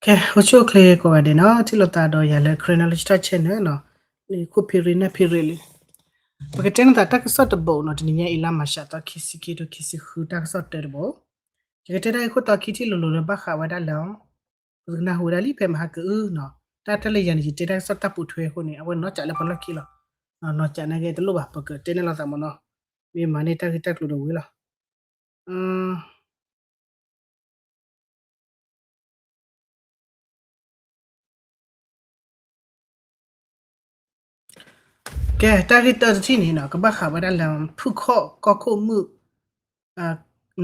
ကဲ အိၣ်ဆူၣ်အိၣ်ချ့ကိးဂၤဒဲးနီၤ, ထံၣ်လိာ်သးဒီးယၤလၢ Karen Knowledge Talk Channel နီၤ, လၢခိၣ်ဖံရံနၢ်ဖံရံလံ. ပကတဲန့ၢ်သးတၢ်ကစီၣ်တဘိနီၤ, တနံၤညါအံၤ လါမၤရှးသီ ခံဆံခံ ခံဆံဃု တၢ်ကစီၣ်တၢတဘိ. ယကတဲတၢ်ဂ့ၢ်ခိၣ်တီခံထံၣ်လိၤလိၤလၢဘၣ်ဃးဝဲဒၣ်လၢ ပကနၢ်ဟူဝဲဒၣ်လံ ဖဲမဟါကအုနီၤ, တၢ်တၢ်လၢယၤန့ၣ် ယတဲတၢ်ကစီၣ်တၢ်ပိာ်ထွဲအဃိန့ၣ် အဝဲနီၢ်ကးလၢပလီၢ်ခံလီၤ. နီၢ်ကးနာ်က့တလိၣ်ဘၣ်, ပကတဲန့ၢ်လိာ်သးမ့ၢ်နီၤ, မ့ၢ်မၤန့ၢ်တၢ်ဂ့ၢ်တၢ်ကျိၤဒီးဝံၤလီၤ. ကဲ တၢ်ဂ့ၢ်တၢတထံၣ်န့ၣ်နီၤ, ကဘၣ်ဃးဝဲဒၣ်လၢ ဖုၣ်ခီၣ်ကီၢ်ခိၣ်မုၣ်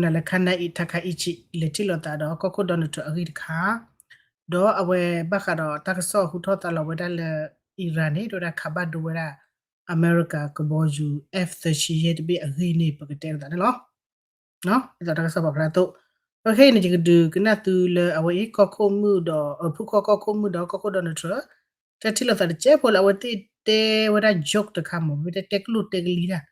နလဲၤခါနၢအံၤ ထါခါအံၤဆံး လဲၤထံၣ်လိာ်သးဒီးကီၢ်ခိၣ် Donald Trump အဂ့ၢ်တခါ, ဒီးအဝဲဘၣ်ဃးဒီးတၢ်ကစီၣ်ဟူထီၣ်သါလီၤဝဲဒၣ်လၢ Iran န့ၣ် ဒိဝဲဒၣ်ခးဘၣ်ဒိဝဲဒၣ် အမဲရကၤကဘီယူၤ F thirty ယဲၢ်တဘ့ၣ်အဂ့ၢ်န့ၣ် ပကတဲလိာ်သးန့ၣ်လီၤ. ဒ်သိးတၢ်ကစီၣ်ပာ်ဖျါအသိး, ပခဲအံၤန့ၣ် ယကဒုးကနၣ်သုလၢအဝဲအံၤ ကီၢ်ခိၣ်မုၣ်ဒီး ဖုၣ်ခီၣ်ကီၢ်ခိၣ်မုၣ်ဒီးကီၢ်ခိၣ် Donald Trump တၢ်ထံၣ်လိာ်သးတစဲးဖိလၢအဝဲသ့ၣ်တဲဝဲဒၣ် joke တခါမ့ၢ် မ့ၢ်တဲတဲကလိၣ်တဲကလံၤတၢ်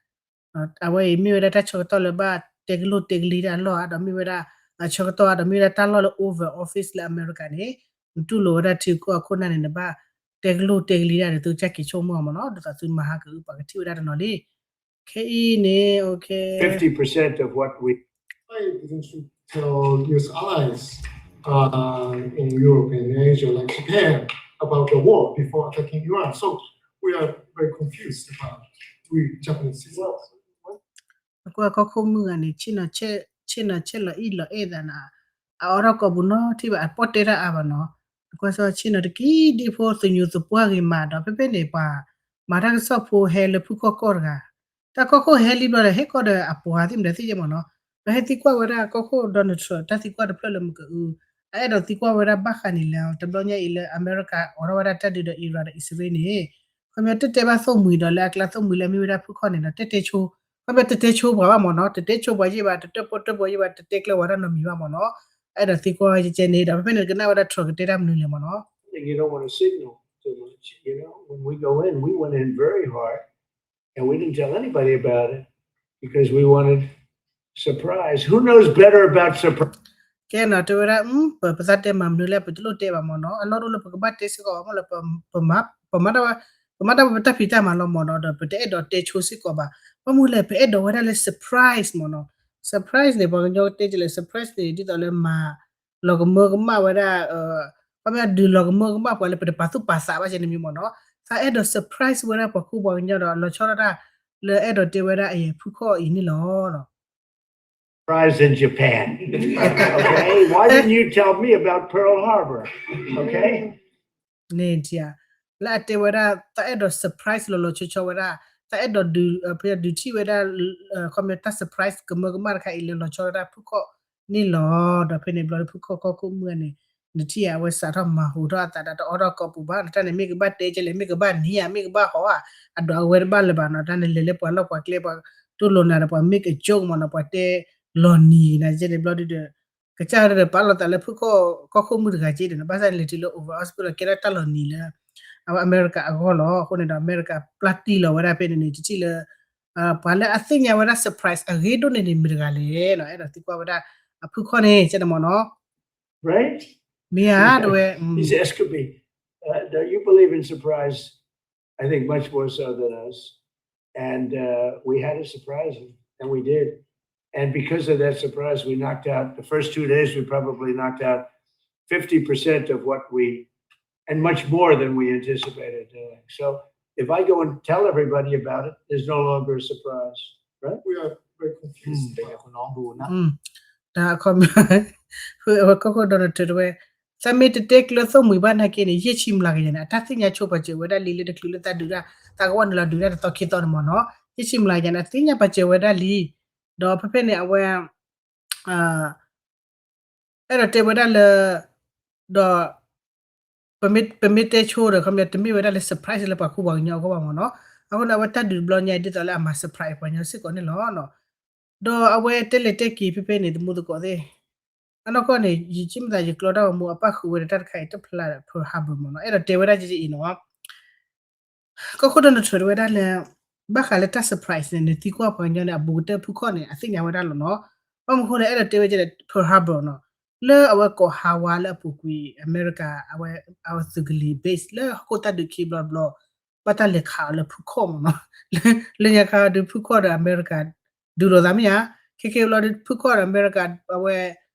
အဝဲအံၤမ့ၢ်ဝဲဒၣ်တၢ်ဆၢကတီၢ်လၢဘၣ်တဲကလိၣ်တဲကလံၤတၢ်အလီၢ်ဧါ, ဒီးမ့ၢ်ဝဲဒၣ် အဆၢကတီၢ်ဧါ, ဒီးမ့ၢ်ဝဲဒၣ်တၢ်လီၢ်လၢ Oval Office လၢအမဲရကၤန့ၣ် နတူၢ်လိာ်ဝဲဒၣ်ထံခိၣ်အခိၣ်နၢ်န့ၣ် နဘၣ်တဲကလိၣ်တဲကလံၤတၢ်ဒီး သုကစၢ်က့ၤဆိကမိၣ်မ့ၢ်နီၤ, ဒ်သိးသုမၤဟါကအု ပှၤကထံၣ်ဝဲဒၣ်တနီၤလံ. ခဲအံၤန့ၣ် okay. Fifty percent of what we Why didn't you tell U S allies uh, in Europe and Asia like Japan about the war before attacking Iran? So we are very confused about we Japanese citizens. အကွၢ်ကီၢ်ခိၣ်မုၣ်ဂၤန့ၣ် ဆ့ၣ်နီၤဆ့ၣ်လီၤအံၣ်လီၤအဲၣ်သးနၤ, အအိးထီၣ်ကိာ်ပူၤနီတထံၣ်ဘၣ်, အပီၣ်တဲတၢ်အါဘၣ်နီၤ. အကွၢ်စီဆ့ၣ်နီၤတကံဒံဖိ သညူးသပှၢ်ဂ့ၤမးဒီး ဖဲဖဲန့ၣ် ပှၤ မၤတၢ်ကစီၣ်ဖိဟဲလၢဖုၣ်ခီၣ်ကီၢ်တဂၤ, တၢ်ကီၢ်ခိၣ်ဟဲလံဘျီဒီး ဟဲကီၢ်ဒီးအပှၤသ့ၣ်မတၤသ့ၣ်ယဲၢ်မ့ၢ်နီၤ. ပဟဲသံကွၢ်ဝဲဒၣ်ကီၢ်ခိၣ် Donald Trump တၢ်သံကွၢ်တဖျၢၣ်လၢမ့ၢ်ကအု, အအဲၣ်ဒိးသံကွၢ်ဝဲဒၣ်ဘၣ်ဃးန့ၣ်လၢ တဘျီညါအံၤလၢအမဲရကၤအိးထီၣ်ဝဲဒၣ်တၢ်ဒုးဒီး Iran ဒီးအံၣ်စရ့လးန့ၣ် ခီပညီတတဲဘၣ်သိၣ်မှံၤဒီးလၢအကျါသိၣ်မှံၤလၢအမ့ၢ်ဝဲဒၣ်ဖုၣ်ခီၣ်န့ၣ်ဒီး တတဲဆိ, ခီပညီတတဲဆိပှၤဘၣ်မ့ၢ်နီၤ, တတဲဆိပှၤယဲၢ်ဘၣ်, တတၢၣ်ပီၣ်တၢၣ်ပီယဲၢ်ဘၣ်, တတဲကျၢၤဝဲဒၣ်နီတမံၤဘၣ်မ့ၢ်နီၤ. အဲၣ်ဒိးသံကွၢ်ယဲၢ်ကဲန့ၣ်ဒီး ဖဲဖဲန့ၣ်ကနၣ်ဝဲဒၣ် Trump ကတဲတၢ်မနုၤလဲၣ်မ့ၢ်နီၤ. You don't want to signal too much. You know, when we go in, we went in very hard, and we didn't tell anybody about it because we wanted surprise. Who knows better about surprise? ကဲနီၤ တဲဝဲဒၣ် ပ ပသးတဲမၤမနုၤလဲၣ် ပတလိၣ်တဲဘၣ်မ့ၢ်နီၤ, အလီၢ်ဒိၣ်လၢပကဘၣ်တဲစ့ၢ်ကီးဘၣ်မ့ၢ်လၢ ပမၤတၢ်ဝဲ ပတၢ်ဖံးတၢ်မၤလီၤမ့ၢ်နီၤ, ဒီးပတအဲၣ်ဒိးတဲဆိစ့ၢ်ကီးဘၣ်. ဘၣ်မနုၤလဲၣ် ပအဲၣ်ဒိးဝဲဒၣ်လၢ surprise မ့ၢ်နီၤ, surprise န့ၣ် ပှၤကညီတဲကလဲၣ် surprise န့ၣ် ဒ်သိးလၢမၤ လီၤကမၢကမၣ်ဝဲဒၣ်, ခီပညီဒုးလီၤကမၢကမၣ်ပှၤလၢပတပာ်သူၣ်ပာ်သးဘၣ်ကဲန့ၣ်မ့ၢ်နီၤ, သးအဲၣ်ဒိး surprise ဝဲဒၣ်ပှၤကူပှၤကညီဒီး လီၤဆီဒၣ်တၢ်လၢအဲၣ်ဒိးတဲဝဲဒၣ်အံၤ ဖုၣ်ခီၣ်အံၤန့ၣ်လီၤ. Surprise in Japan. Okay, why didn't you tell me about Pearl Harbor? Okay. န့ၣ်ထံဧါ, လၢအတဲဝဲဒၣ် သးအဲၣ်ဒိး surprise လီၤလီၤဆီဆီဝဲဒၣ်, သးအဲၣ်ဒိးဒုး, ဖဲဒုးထံၣ်ဝဲဒၣ်, ခီပညီတၢ် surprise ကမၢကမၣ်တခါအံၤလၢလီၤဆီဒၣ်တၢ်ဖုၣ်ခီၣ်န့ၣ်လီၤ. ဒီးဖဲန့ၣ်ဘျီဖုၣ်ခီၣ်ကီၢ်ခိၣ်မုၣ်န့ၣ်, နထံၣ်ဧါ အဝဲစးထီၣ်မၤဟူးထီၣ်အသးဒီးတအိးထီၣ်ကိာ်ပူၤဘၣ်, နတၢ်န့ၣ်မ့ၢ်ကဘၣ်တဲကလဲၣ် မ့ၢ်ကဘၣ်နံၤဧါ မ့ၢ်ကဘၣ်ဟီဧါ, အဒိးအဝဲတဘၣ်လၢၤဘၣ်နီၤ, တၢ်န့ၣ်လဲၤလၢပှၤလီၢ်ပှၤကျဲ ပှၤတူၢ်လိာ်နၤဒီးပှၤ make a joke မ့ၢ်နီၤ, ပှၤတဲလီၤနံၤနၤကဲန့ၣ်ဘျီဒုဒီး ကစၢ်ဒီးပာ်လီၤသးလၢဖုၣ်ခီၣ်ကီၢ်ခိၣ်မုၣ်တဂၤကဲဒီး ဘၣ်ဆၣ်န့ၣ်လဲၤတုၤလၢ Oval Office လီၤ ကဲထီၣ်တၢ်လီၤနံၤလၢ အဝဲအမဲရကၤအဂီၢ်လီၤ. အဃိန့ၣ်ဒီး အမဲရကၤပျၢ်တံၢ်လီၤဝဲဒၣ်ဖဲန့ၣ်န့ၣ် တထံၣ်လၢ ပှၤလၢအသ့ၣ်ညါဝဲဒၣ် surprise အဂ့ၤဒိၣ်န့ၣ်န့ၣ် မ့ၢ်တဂၤလဲၣ်နီၤ, အဲၣ်ဒိးသံကွၢ်ဝဲဒၣ် အဖုၣ်ခီၣ်န့ၣ် ကဲန့ၣ်မ့ၢ်နီၤ. Right? မ့ၢ်ဧါ တဝဲ He's asking me, uh, do you believe in surprise? I think much more so than us. And uh, we had to surprise him, and we did. And because of that surprise, we knocked out, the first two days, we probably knocked out fifty percent of what we, and much more than we anticipated doing. So if I go and tell everybody about it, there's no longer a surprise, right? We are very confused. တၢ်အခီပညီ အဝဲကီၢ်ခိၣ် Donald Trump တဝဲ သးမ့ၢ်တတဲကျၢၤသိၣ်မှံၤဘၣ်နာ်က့န့ၣ် ယဲၢ်ဆံမျးကယၤန့ၣ် အတၢ်သ့ၣ်ညါဆိပာ်စၢၤဝဲဒၣ်လံ လၢတချုးလၢသးဒုးတၢ် သးကဝီၤန့ၣ်လီၤဒုးတၢ်တသီခံသီန့ၣ်မ့ၢ်နီၤ, ယဲၢ်ဆံမျးကယၤန့ၣ် အသ့ၣ်ညါပာ်စၢၤဝဲဒၣ်လံ. ဒီးဖဲဖဲန့ၣ် အဝဲ အဲၣ်ဒိးတဲဝဲဒၣ်လၢ ဒီး ပမ့ၢ်တဲဆိဒီး ခီပညီ တမ့ၢ်ဝဲဒၣ်လၢ surprise လၢပှၤကူပှၤကညီအဂီၢ်ဘၣ်မ့ၢ်နီၤ. အဃိန့ၣ် အဝဲတၢ်ဒုးတဘျီညါ ဒ်သိးလၢအမၤ surprise ပှၤကညီစ့ၢ်ကီးန့ၣ်လီၤ. ဒီးအဝဲတဲလဲၤတဲက့ၤဖဲဖဲန့ၣ် သမူသကိးသ့ၣ် အနီၢ်ကီၢ်န့ၣ် ယဆိကမိၣ်သး ယကျီတၢ်ဂီၤမူ အပၣ်ဃုာ်ဝဲဒီးတၢ်တခါအံၤ တဖျါ Pearl Harbor မ့ၢ်နီၤ. အဲၣ်ဒိးတဲဝဲဒၣ်ကဲအံၤနီၤ ကီၢ်ခိၣ် Donald Trump တဝဲဒၣ်လၢ ဘၣ်ဃးလၢတၢ် surprise န့ၣ် နသံကွၢ်ပှၤကညီန့ၣ် အဘူးကတၢၢ်ဖုၣ်ခီၣ်န့ၣ် အသ့ၣ်ညါဝဲဒၣ်လီၤနီၤ. ဘၣ်မနုၤအဃိလဲၣ် အဲၣ်ဒိးတဲဝဲဒၣ် Pearl Harbor နီၤ. လၢအဝဲကီၢ် Hawaii လၢအပူၤကွံာ် အမဲရကၤ အဝဲသုးကလံၤ base လၢဟီၣ်ခိၣ်တၢ်ဒုးခံဘျီတဘျီ ဘၣ်တၢ်လဲၤခးအီၤလၢဖုခီၣ်မ့ၢ်နီၤ, လၢညါခါဒုးဖုခီၣ်ဒီးအမဲရကၤ ဒုးလိာ်သးမ့ၢ်ဧါ, ခဲကဲဘျီဒုးဖုခီၣ်ဒီးအမဲရကၤ အဝဲ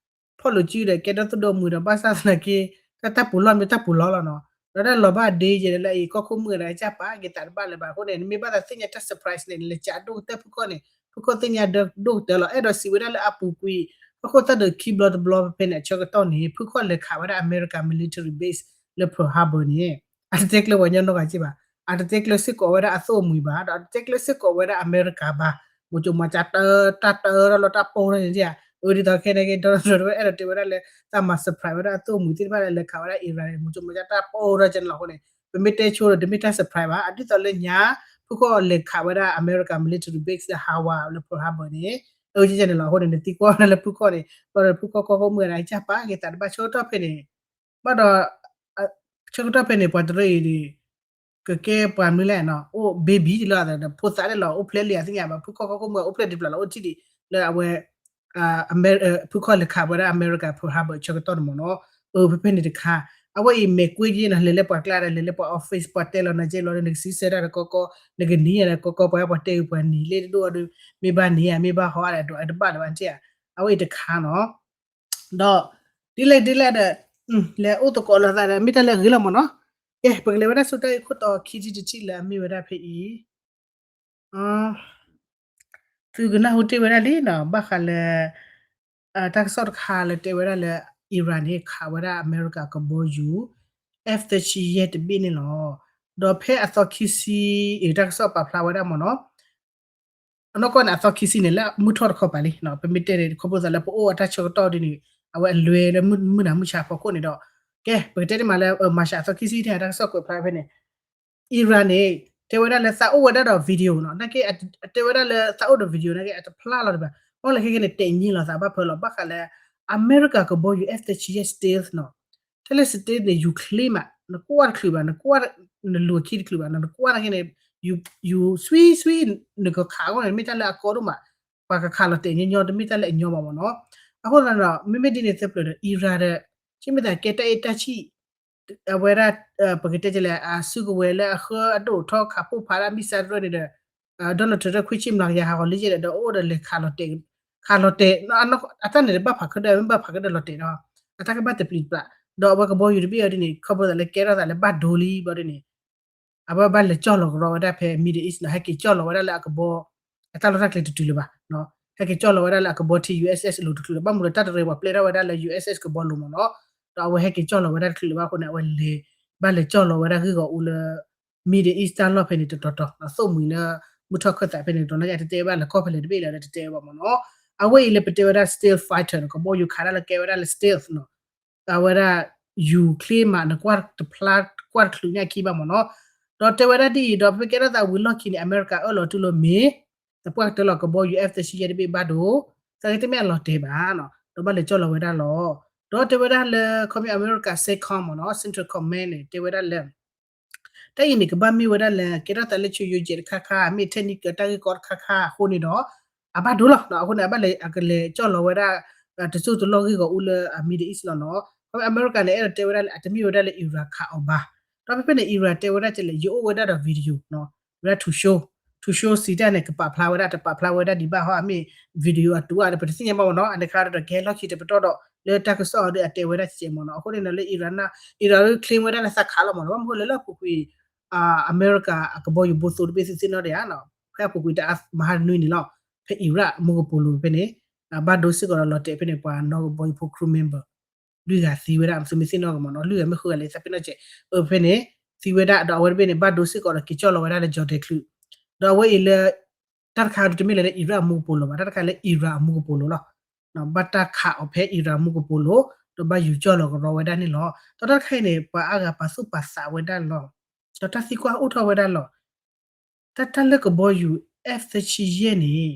ဖီၣ်လိာ်စုဒီးကဲထီၣ်သုးဒိၣ်မုၢ်ဒီး ဘၣ်ဆၣ်သနာ်က့ တၢ်တၢ်ပူၤလီၢ်မ့ၢ်တၢ်ပူၤလီၢ်လီၤနီၤ, ဒီးတၢ်လီၤဘၣ်ဒ့ယဲၢ်လၢအံၤ ကီၢ်ခိၣ်မုၢ်ဒီးအကၢ်ပာ်က့ၤသးတဘၣ်လၢၤဘၣ်အဃိန့ၣ် နမ့ၢ်ဘၣ်သးသ့ၣ်ညါတၢ် surprise န့ၣ် နလဲၤကးဒိၣ်ကတၢၢ်ဖုခီၣ်န့ၣ် ဖုခီၣ်သ့ၣ်ညါဒိၣ်ကတၢၢ်လီၤ. အဲၣ်ဒိးစံးဝဲဒၣ်လၢအပူၤကွံာ် ဟီၣ်ခိၣ်တၢ်ဒုးခံဘျီတဘျီဖဲဖဲန့ၣ် အဆၢကတီၢ်န့ၣ် ဖုခီၣ်လဲၤခးဝဲဒၣ်အမဲရကၤ military base လၢ Pearl Harbor န့ၣ် အတတဲကျၢၤပှၤကညီနီတဂၤက့ဘၣ်, အတတဲကျၢၤစ့ၢ်ကီးဝဲဒၣ်အသိၣ်အမှံၤဘၣ်, ဒီးအတတဲကျၢၤစ့ၢ်ကီးဝဲဒၣ်အမဲရကၤဘၣ်, မိၤစိၤမၤစၢၤတၢ်တၢ်တၢ်လီၤတၢ်ပီၢ်ထီၣ်န့ၣ်ဧါ, အဒ်သိးခဲန့ၣ်က့ Donald Trump အဲၣ်ဒိးတဲဝဲဒၣ်လၢ တၢ်မၤ surprise ဝဲဒၣ်အသိၣ်အမှံၤသ့ၣ်တဖၣ်လၢလဲၤခးဝဲဒၣ် Iran န့ၣ် မိၤစိၤမၤစၢၤတၢ်ပီၢ်ထီၣ်ကဲန့ၣ်လီၤအဃိန့ၣ် ပမ့ၢ်တဲဆိဒီးတမ့ၢ်တၢ် surprise ဘၣ်, အဒ်သိးလၢညါ ဖုခီၣ်လဲၤခးဝဲဒၣ်အမဲရကၤ military base လၢ Hawaii လၢ Pearl Harbor န့ၣ် အဝဲကဲန့ၣ်လီၤအဃိန့ၣ် နသံကွၢ်ဝဲဒၣ်လၢဖုခီၣ်န့ၣ် ဘျီဒီးဖုခီၣ်ကီၢ်ခိၣ်မုၢ်ဒီးအကၢ်ပာ်က့ၤသးတဘၣ်ဆၢကတီၢ်ဖဲန့ၣ် ဘၣ်ဒီး ဆၢကတီၢ်ဖဲန့ၣ် ပှၤတရၢအံၤန့ၣ် ကကဲပှၤမနုၤလဲၣ်နီၤ အိၣ် baby တလီၤ ဖိသၣ်န့ၣ်လီၤ အိၣ်ဖျဲၣ်လံအသ့ၣ်ညါဘၣ် ဖုခီၣ်ကီၢ်ခိၣ်မုၢ်အိၣ်ဖျဲၣ်ဒံးပျၢ်လီၤ အိၣ်ထံၣ်ဒံး လၢအဝဲ ဖုခီၣ်လဲၤခးဝဲဒၣ်အမဲရကၤ Pearl Harbor ဆၢကတီၢ်န့ၣ်မ့ၢ်နီၤ, အဖဲဖဲန့ၣ်တခါ အဝဲအံၤမဲာ်ကွ့က့နီၤ လဲၤလၢပှၤကျါဒီး လဲၤလၢပှၤ office ပှၤတဲလီၤနၤကဲလီၤ နကစံးဆၢတၢ်ဒီးကီကီ နကနံၤယၤဒီးကီကီ ပှၤပှၤတဲအုးပှၤနံၤလၢတဒိၣ်အီၤဒီး မ့ၢ်ဘၣ်နံၤဧါ မ့ၢ်ဘၣ်ဟီဧါဒီး အတဘၣ်လၢၤဘၣ်တ့ၢ်ဧါ, အဝဲအံၤတခါနီၤ ဒီး ဒ်လဲၣ်ဒ်လဲၣ်ဒီး လဲၤအိၣ်သကိးလိာ်သးဒီး မ့ၢ်တၢ်လၢအဂ့ၤလီၤမ့ၢ်နီၤ, ကဲ ပကလဲၤဝဲဒၣ်ဆူတၢ်ဂ့ၢ်ခိၣ်တီခံထံၣ်တထံၣ်လၢအမ့ၢ်ဝဲဒၣ်ဖဲအံၤ သုကနၢ်ဟူတ့ၢ်ဝဲဒၣ်လံနီၤ ဘၣ်ဃးလၢ တၢ်ကစီၣ်တခါလၢတဲဝဲဒၣ်လၢ Iran န့ၣ် ခးဝဲဒၣ်အမဲရကၤကဘီယူၤ F thirty-eight တဘ့ၣ်န့ၣ်လီၤ. ဒီးဖဲအသီခံဆံ အံၤတၢ်ကစီၣ်ပာ်ဖျါဝဲဒၣ်မ့ၢ်နီၤ အနီၢ်ကီၢ်န့ၣ် အသီခံဆံန့ၣ် လၢမုၢ်ထီၣ်တခီပၤလံ, ပမ့ၢ်တဲန့ၣ် ခီဖျိသးလၢပအိၣ်အတၢ်ဆၢကတီၢ်ဒ်န့ၣ် အဝဲအလွဲလၢမုၢ်နၤမုၢ်ဆါဖီခိၣ်န့ၣ်ဒီး ကဲ ပကတဲန့ၣ်မးလၢ မၤရှးအသီခံဆံထဲတၢ်ကစီၣ်ကွဲးဖျါဖဲန့ၣ် Iran န့ၣ် တဲဝဲဒၣ်လၢသးအိၣ်ဝဲဒၣ်ဒီး video နီၤ, နာ်က့ အတဲဝဲဒၣ်လၢသးအိၣ်ဒီး video နာ်က့ အတဖျါလီၤတဘၣ်, ဘၣ်လၢခဲကဲန့ၣ် တဲာ်ညံလီၤသးဘၣ်ဖၢလီၤ ဘၣ်ဃးလၢ အမဲရကၤကဘီယူၤ F thirty-eight stealth နီၤ, ထဲလၢ stealth န့ၣ် ယူၤချ့မး နကွၢ်တချုးဘၣ် နကွၢ် နလူၤခံတချုးဘၣ်နီၤ, နကွၢ်နာ်က့န့ၣ် ယူၤ ယူၤ ဆွံဆွံ နကခးအဂီၢ်န့ၣ် မ့ၢ်တၢ်လၢအကီဒိၣ်မး, ပှၤကခးလီၤတဲာ်ညီညီ တမ့ၢ်တၢ်လၢအညီဘၣ်မ့ၢ်နီၤ, အဃိသတးဒီး မ့မ့ၢ်ဒ်န့ၣ် သပှၢ်ဒီး Iran ဒီး ကမ့ၢ်သးကဲတၢ်အဲၣ်တၢ်ဆံၣ် အဝဲဒၣ် ပကတဲလဲၣ် အစုကဝဲၤလၢအဃၢအဒိၣ်ထီၣ်ခးပိၢ်ဖးဒၣ် missile တရၢန့ၣ်ဒီး Donald Trump ဒီးခွံဆံမျးကယၤဟးဂီၤလံယဲၢ်ဒီး အိၣ်ဒီးလဲၤခးလီၤတဲာ် ခးလီၤတဲာ် အတၢ်န့ၣ်တဘၣ်ဖးကဒၢ မ့ၢ်ဘၣ်ဖးကဒၢလီၤတဲာ်ဒီး အတၢ်ကဘၣ်တပျံၤတပျၢ် ဒီးအဝဲကဘီယူၤတဘ့ၣ်အံၤဒ်န့ၣ် ခီဖျိသးလၢကဲထီၣ်သးလၢဘၣ်ဒိလံဘျီဒ်န့ၣ် အဝဲဘၣ်လဲၤကၠီၣ်လီၤကရီဝဲဒၣ်ဖဲ Middle East နီၤ, ဟဲက့ၤကၠီၣ်လီၤဝဲဒၣ်လၢအကဘီ အတၢ်လီၢ်တၢ်ကျဲတတုၤလၢၤဘၣ်, ဟဲက့ၤကၠီၣ်လီၤဝဲဒၣ်လၢအကဘီထံ U S S အလိၤတချုးလၢၤ ဘၣ်မနုၤဒီးတၢ်တရၢပှၤပျဲထီၣ်ဝဲဒၣ်လၢ U S S ကဘီလိၤမ့ၢ်နီၤ, ဒီးအဝဲဟဲက့ၤကၠီၣ်လီၤဝဲဒၣ်တချုးလၢၤဘၣ်အဃိန့ၣ် အဝဲလဲၤ ဘၣ်လဲၤကၠီၣ်လီၤဝဲဒၣ်ဂ့ၢ်ဂီၢ်အူလၢ Middle East တၢ်လီၢ်ဖဲန့ၣ်တတီၤတီၤ သိၣ်မှံၤလၢ မုၢ်ထီၣ်ခၢၣ်သးဖဲန့ၣ်တတီၤ နာ်က့တတဲဘၣ်လၢကီၢ်ဖဲလဲၣ်တဘ့ၣ်လၢၤဒီးတတဲဘၣ်မ့ၢ်နီၤ, အဝဲအံၤလၢပတဲဝဲဒၣ် stealth fighter နီၤ ကဘီယူၤခးဒၣ်လၢကဲဝဲဒၣ်လၢ stealth နီၤ အဝဲဒၣ် ယူၤချ့မး နကွၢ်တဖျါ ကွၢ်တချုးန့ၣ်အခံဘၣ်မ့ၢ်နီၤ, ဒီးတဲဝဲဒၣ်ဒ်အံၤ ဒီးဖဲကဲထီၣ်သးဝံၤလီၢ်ခံန့ၣ် အမဲရကၤအၢၣ်လီၤတူၢ်လိာ်မ့ၢ် သပှၢ်ကတၢၢ်လီၤကဘီယူၤ F thirty-eight တဘ့ၣ်ဘၣ်ဒိ သနာ်က့တမ့ၢ်အလီၤတဲာ်ဘၣ်နီၤ ဒီးဘၣ်လဲၤကၠီၣ်လီၤဝဲဒၣ်လီၤ, ဒီးတဲဝဲဒၣ်လၢ ခီမ့ၢ်အမဲရကၤ CENTCOM မ့ၢ်နီၤ Central Command န့ၣ် တဲဝဲဒၣ်လၢ တၢ်အံၤန့ၣ် ကဘၣ်မ့ၢ်ဝဲဒၣ်လၢ ကဲထီၣ်သးလၢ ဆူယိၤယဲၢ်တခါခါ မ့ၢ်ထဲနံကၢၤတၢ်ဂ့ၢ်ကီတခါခါ အဃိန့ၣ်ဒီး အဘၣ်ဒိလီၤနီၤ အဃိန့ၣ် အဘၣ်လဲၤ အကလဲၤကၠီၣ်လီၤဝဲဒၣ် တစိၢ်တလီၢ်ဂ့ၢ်ဂီၢ်အူလၢအ Middle East လီၤနီၤ ခီမ့ၢ်အမဲရကၤန့ၣ် အဲၣ်ဒိးတဲဝဲဒၣ်လၢ အတမ့ၢ်ဝဲဒၣ်လၢ Iran ခးအီၤဘၣ်, ဒီးဖဲဖဲန့ၣ် Iran တဲဝဲဒၣ်ကလဲၣ် ယအိၣ်ဝဲဒၣ်ဒီး video နီၤ ဝဲဒၣ် to show to show စံးတၢ်န့ၣ် ကပာ်ဖျါဝဲဒၣ် တပာ်ဖျါဝဲဒၣ်ဒံးဘၣ်ဟီ အမ့ၢ် video အတူးအါဒီး ပတသ့ၣ်ညါဘၣ်မ့ၢ်နီၤ အန့ၣ်ခါဒီး ကဟဲလီၢ်ခံတပတီၢ်ဒီး လၢတၢ်ကစီၣ်အီၤဒီး အတဲဝဲဒၣ်ကဲမ့ၢ်နီၤ အဃိန့ၣ်ဒီးလၢ Iran န့ၣ် Iran လၢ claim ဝဲဒၣ်လၢသးခးလီၤမ့ၢ်နီၤ ဘၣ်မနုၤလၢလၢအပူၤကွံာ် အမဲရကၤအကဘီယူၤဘိသိးတဘ့ၣ်သ့ၣ်သ့ၣ်နီၣ်ဒံးဧါနီၤ ဖဲအပူၤကွံာ်တၢ်မၤဟါတနွံန့ၣ်လီၤ ဖဲ Iran အမူကပိာ်လိၤဖဲန့ၣ် ဘၣ်ဒိစ့ၢ်ကီးဒီးလီၤတဲာ်ဖဲန့ၣ် ပှၤနီၢ်ကဘီယူၤဖိ crew member လွံၢ်ဂၤသံဝဲဒၣ် သုမ့ၢ်သ့ၣ်နီၣ်က့ၤမ့ၢ်နီၤ လွံၢ်ဂၤမ့ၢ်ဃုဂၤလၢသးပ့ၤနီၣ်ကဲး အဖဲန့ၣ် သံဝဲဒၣ်ဒီးအဝဲတဘ့ၣ်န့ၣ် ဘၣ်ဒိစ့ၢ်ကီးဒီးက့ၤကၠီၣ်လီၤဝဲဒၣ်လၢ Jordan ချုး ဒီးအဝဲအံၤလၢ တၢ်တခါဒုးတမ့ၢ်လၢ Iran အမူကပိာ်လိၤဘၣ် တၢ်တခါလၢ Iran အမူကပိာ်လိၤလီၤ ဘၣ်တၢ်ခးအီၤဖဲ Iran အမူကပိာ်လိၤ ဒီးဘၣ်ယူၤကၠီၣ်လီၤကရီဝဲဒၣ်န့ၣ်လီၤ ဒီးတၢ်တခါအံၤန့ၣ် ပှၤအါဂၤပာ်သူၣ်ပာ်သးဝဲဒၣ်လီၤ ဒီးတၢ်သံကွၢ်အိၣ်ထီၣ်ဝဲဒၣ်လီၤ တၢ်တၢ်လၢကဘီယူၤ F thirty-eight န့ၣ်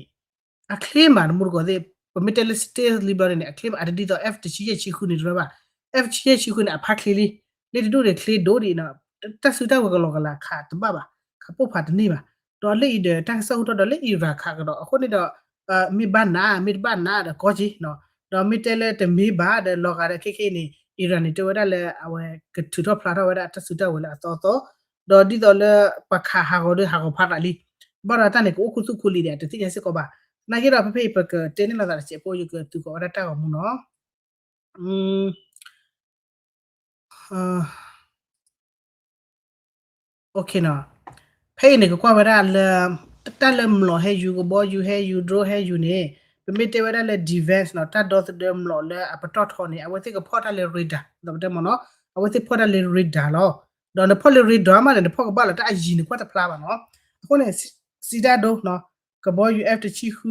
အချ့မးတမူတကိးသ့ၣ် ပမ့ၢ်တဲလၢ stealth လံဘျီန့ၣ် အချ့မး အတဒ်သိး F တဆံယဲၢ်ဆံဃုန့ၣ်တရၢဘၣ် F တဆံယဲၢ်ဆံဃုန့ၣ် အဖးချ့လံ လ့တဒူၣ်န့ၣ် ချ့ဒိၣ်ဒံးနီၤ တၢ်စုတၢ်ဝဲၤကလီကလးခးတဘၣ်ဘၣ် ခးပိၢ်ဖးတန့ၢ်ဘၣ် ဒီးလၢအံၤဒီး တၢ်ကစီၣ်ဟူထီၣ်ဒီးလၢ Iran ခးကဒီး အဃိန့ၣ်ဒီး မ့ၢ်ဘၣ်နး မ့ၢ်တဘၣ်နးဒီးကီက့ၤနီၤ ဒီးမ့ၢ်တဲလၢတမ့ၢ်ဘၣ်ဒီး လီၤဂာ်ဒီးခဲခဲအံၤန့ၣ် Iran န့ၣ် တဲဝဲဒၣ်လၢအဝဲကထုးထီၣ်ဖျါထီၣ်ဝဲဒၣ်အတၢ်စုတၢ်ဝဲၤလၢအသီသီ, ဒီးဒ်သိးလၢပှၤခးဟးဂီၤဒီးဟးဂီၤဖးသးလံ, ဘၣ်ဒီးတၢ်န့ၣ် ကအိၣ်ခူသူၣ်ခူလံာ်ဒီး တသ့ၣ်ညါစ့ၢ်ကီးဘၣ်. သနာ်က့ဒီး ဖဲဖဲအံၤ ပကတဲန့ၢ်လိာ်သးတစဲးဖိ ယကသုးကိးဝဲဒၣ်တၢ်ဂီၤမူနီၤ. OK နီၤ, ဖဲအံၤန့ၣ် ကကွၢ်ဝဲဒၣ်လၢ တၢ်လၢမျိာ်ဟဲယူၤ ကဘီယူၤဟဲယူၤ drone ဟဲယူၤန့ၣ် ပမ့ၢ်တဲဝဲဒၣ်လၢ defense နီၤ, တၢ်ဒီသဒၢမျိာ်လၢအပတီၢ်ထီန့ၣ် အဝဲသ့ၣ်ကဖီၣ်တၢ်လၢ radar ဒီးပတဲမ့ၢ်နီၤ, အဝဲသ့ၣ်ဖီၣ်တၢ်လၢ radar လီၤ. ဒီးနဖီၣ်လၢ radar မးန့ၣ် နဖီၣ်ကဘၣ်လီၤ တၢ်အယံၤနကွၢ်တဖျါဘၣ်နီၤ. အဃိန့ၣ် စံးတၢ်ဒိနီၤ, ကဘီယူၤ F တဆံဃု